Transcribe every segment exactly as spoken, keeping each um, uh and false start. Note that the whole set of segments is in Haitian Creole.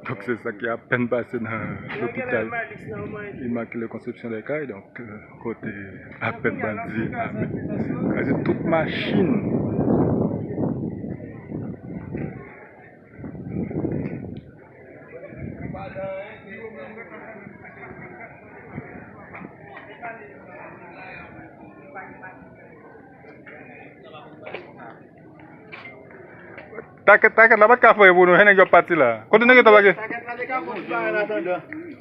Donk, se sa ki apèn pase nan lopital Immaculée Conception des Cayes, donk, euh, kote apèn bandi ame kraze tout machin. Takèt, takèt, la pa t ka frape pou nou, nèg yo ap pati la. Kote nèg yo t ap pati?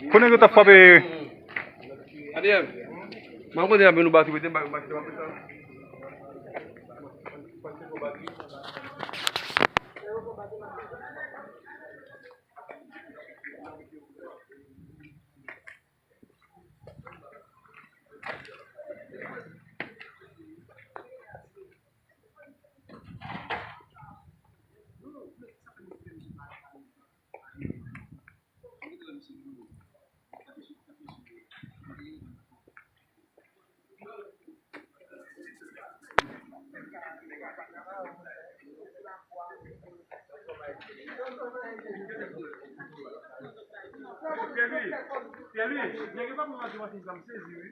Kote nèg yo t ap frape? Adye, mwen kote ap nou bati, kote mwen bati, mwen bati.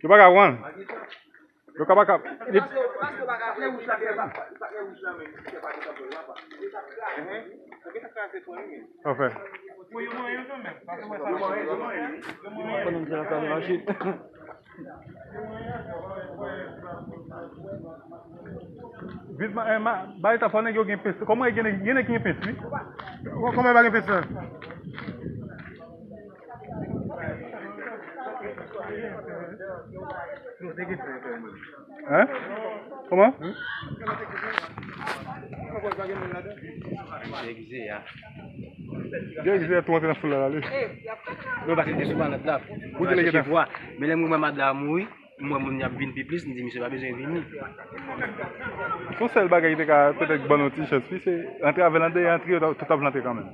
Yo pa ka pran. Yo ka pa ka. Li... Anfen. Vit, ma, eh, ma, bay ta fò nèg yo gen pens. Kòman gen, gen nèg ki gen pens, wi? Kò-, kòman pa gen pens la? Hein? Kòman? Degize a tou antre nan foul la, la, li. Non, paske te sou malad la. Mwen chache vwa. Men lè mwen wè malad la mouri, mwen wè moun y ap vin pi plis, m di misye pa bezwen vini. Se yon sèl bagay ki te ka petèt ban nou ti chans, wi, se antre avè l andeyè, antre, yo t ap, tout ap antre kanmenm.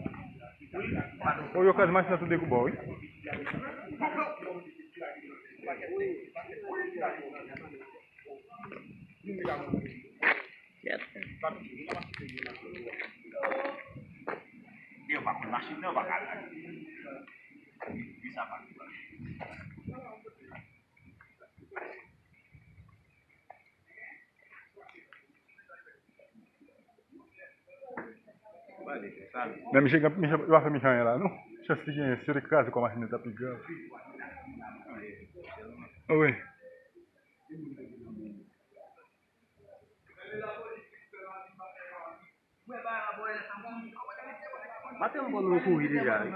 O, yo kraze machin nan tout de kou bò, wi. Yo pa konn machin nan, yo pa ka lage. Wi, sa pa. Men misye, misye pa fè misye anyen la, non. Chans li genyen, si yo te kraze kò machin nan, ta pi grav. Wi. Maten m bon nou kouri deja, wi.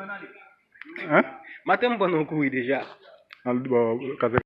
Hein? Maten m bon nou kouri deja. Al bò kazèk.